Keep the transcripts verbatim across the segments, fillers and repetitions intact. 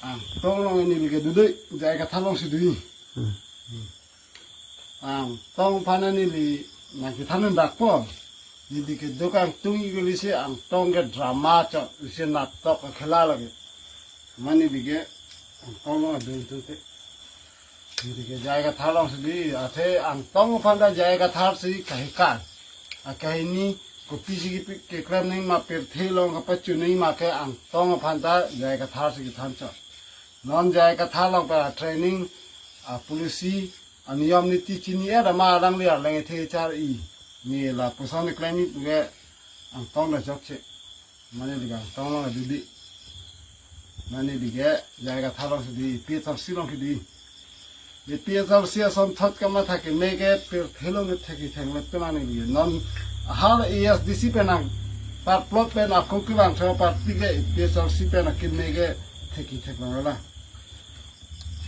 Angtong along neli ke dudui, J I Kathar alongsi dui. Hmm. Angtong aphan neli nangkethan dak po. Neli ke dokangtung iguli si Angtong ke drama chot, isi natok akhela lagi. Mane neli ke Angtong along dui tungte. Neli ke J I Kathar alongsi dui, athe Angtong aphan ta J I Kathar si kahikar. Akahini kopisi kepi keklem nangji ma, pirthe along kapachu nangji ma ke Angtong aphan ta J I Kathar si kethan chot. Non J I Kathar along pa training, a policy, aniyom niti chini-et ama alangli arleng ethe char-i. Ne lapuson klem-i puke Angtong ta chokche. Mane neli ke Angtong along dui. Mane neli ke J I Kathar alongsi dui, APHLC alongsi dui. APHLC asonthot kamatha keme ke pirthe along ke thekji theklang te mane neli ke. Non hala ASDC pen nangparplot pen ako kevang tho party ke APHLC pen akeme ke thekji theklang la.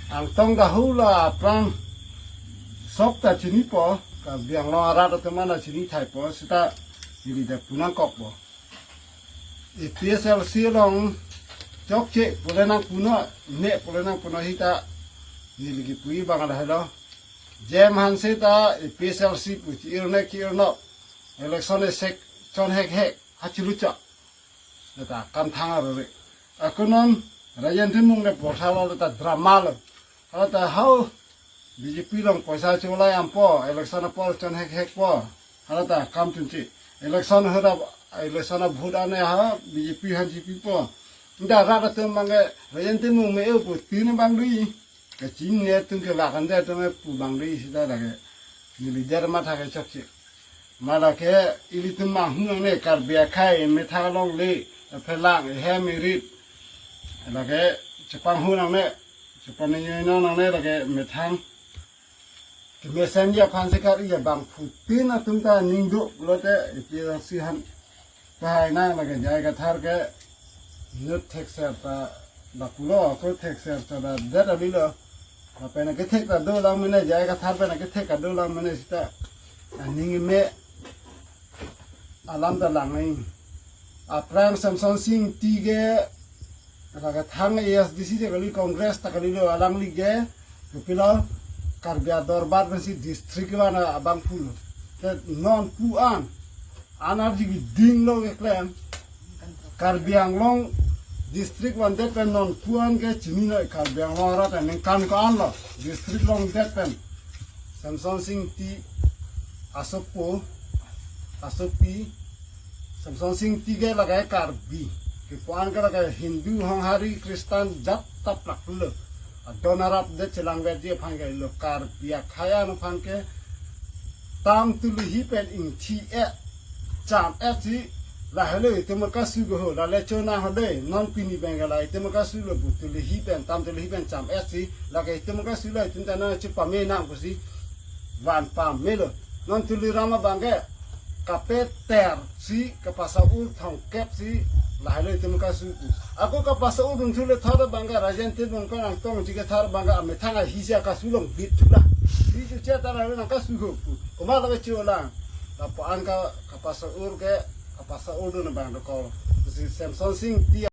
Angtong ta hula aphrang sok ta chinipo, Karbi Anglong arat atum an ta chinithaipo, seta neli ta punangkokpo. APHLC along chokche pule nangpunon, ne pule nangpunon hita neli kipu abang lahelo. Jem Hanse ta APHLC pu chi-ir ne ki-ir no. Election esek chon hekhek ha chiluchok. Lata kamthang arore. Ako non Rajen Timung de porsa lo lata drama lo. Lata hau BJP along poisa cholai ampo, election apor chon hekhekpo. Halata kam chunche. Election hera, election a vote ane ha BJP aphan chipipo. Nda rat atum abang ke Rajen Timung me-eu pu tin abang dui. Kachini atum ke lakan de atum pu abang dui seta lake. Neli der matha ke chokche. Ma lake ilitum manghunang ne Karbi akhei methang longle, phelang, ehem, erit. Lake chepanghunang ne. Chepaningjenon nangne lake methang. Kemesen ji aphan si kar-i abangphutin atum ta ning do lote APHLC aphan. Tahai nang lake J I Kathar ke inut thekser ta lapulo, ako thekser ta da det alilo. Lapen akethek ta dolang mene, J I Kathar pen akethek ta dolang mene seta aning me alam ta lang nai. Aphrang Semsonsing Ingti ke lake thang ASDC je kali, Congress ta kalilo, alangli ke kopilo Karbi Adorbar pensi district van abangphu lo. Te non pu an, an arji keding lo keklem. Karbi Anglong district vandet pen non pu an ke chinilo, Karbi Anglong arat ningkan ko-an lo district longdet pen. Semsonsing Ingti asopo, asopi, Semsonsing Ingti ke lake Karbi. Kepu an ke lake Hindu, Honghari, Kristan, jat ta plak lo. Adon arap det chelangverji aphan ke lo, Karbi akhei an aphan ke tam tulihi pen ingthi-et, cham-et si lahelo itum kasu ke ho, lale chonang ho de, non pini abang ke la itum kasu lo pu tulihi pen, tam tulihi pen cham-et si, lake itum kasu lo itum ta nangchepame nang pusi van pamelo. Non Tuliram abang ke kapeter si, kapasa-ur thongkep si lahelo itum kasu pu. Ako kapasa-ur dun thu le thor abang ke Rajen Timung ko Angtong Ingti kethar abang ke amethang ahi si akasu longbit thu la. Hi chu che ta lahelo nangkasu ho pu. Komat lake cholang. Lapu an ka kapasa-ur ke, kapasa-ur dun abang dokok. Si Semsonsing Ingti